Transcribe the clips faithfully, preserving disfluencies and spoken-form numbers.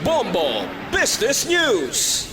Bombo Business News.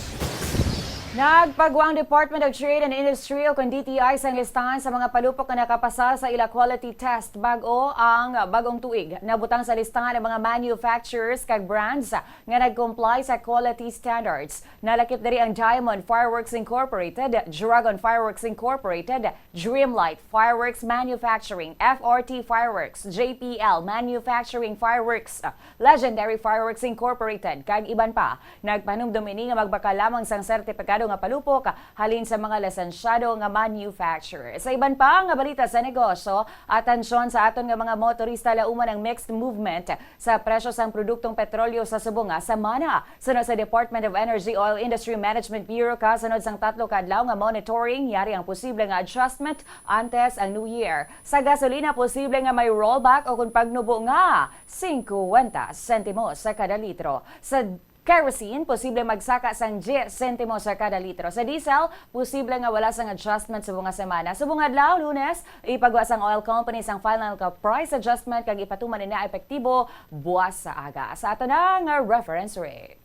Nagpagwa ang Department of Trade and Industry o kon D T I sang listahan sa mga palupok nga nakapasar sa ila quality test bag-o ang bag-ong tuig. Nabutang sa listahan ang mga manufacturers kag brands nga nag-comply sa quality standards. Nalakip diri ang Diamond Fireworks Incorporated, Dragon Fireworks Incorporated, Dreamlight Fireworks Manufacturing, F R T Fireworks, J P L Manufacturing Fireworks, Legendary Fireworks Incorporated, kag iban pa. Nagpahinumdom ini nga magbakal lamang sang sertipikado nga palupok halin sa mga lisensyado nga manufacturer. Sa iban pa nga balita sa negosyo, atensyon sa aton nga mga motorista, lauman ang mixed movement sa presyo sang produktong petrolyo sa subong nga semana. Suno sa Department of Energy Oil Industry Management Bureau, kasunod sang tatlo ka adlaw nga monitoring, yari ang posible nga adjustment antes ang New Year. Sa gasolina, posible nga may rollback o kon pagnubo nga singkwenta sentimos sa kada litro. Sa kerosene, posible magsaka sang diyes sentimos sa kada litro. Sa diesel, posible nga wala sang adjustment subong nga semana. Subong adlaw, Lunes, ipagwa sang oil company sang final nga price adjustment kag ipatuman ina epektibo buwas sa aga. Sa ato na nga reference rate.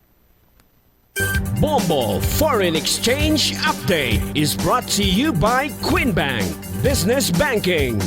Bombo Foreign Exchange Update is brought to you by Queen Bank Business Banking.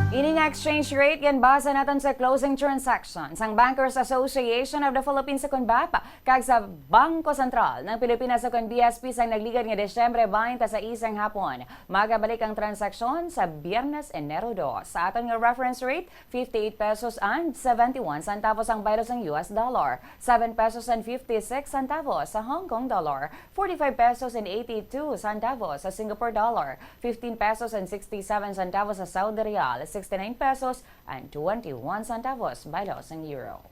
Ini nga exchange rate ginbasa naton sa closing transaction sang Bankers Association of the Philippines o kon bap kag sa Bangko Sentral ng Pilipinas o kon B S P sang nagligad nga Disyembre twenty-six sang hapon. Magabalik ang transaksyon sa Biyernes, Enero dos. Sa aton nga reference rate, fifty-eight pesos and seventy-one centavos ang baylo sang U S dollar, seven pesos and fifty-six centavos sa Hong Kong dollar, forty-five pesos and eighty-two centavos sa Singapore dollar, fifteen pesos and sixty-seven centavos sa Saudi riyal, sixty-nine pesos and twenty-one centavos baylo sang euro.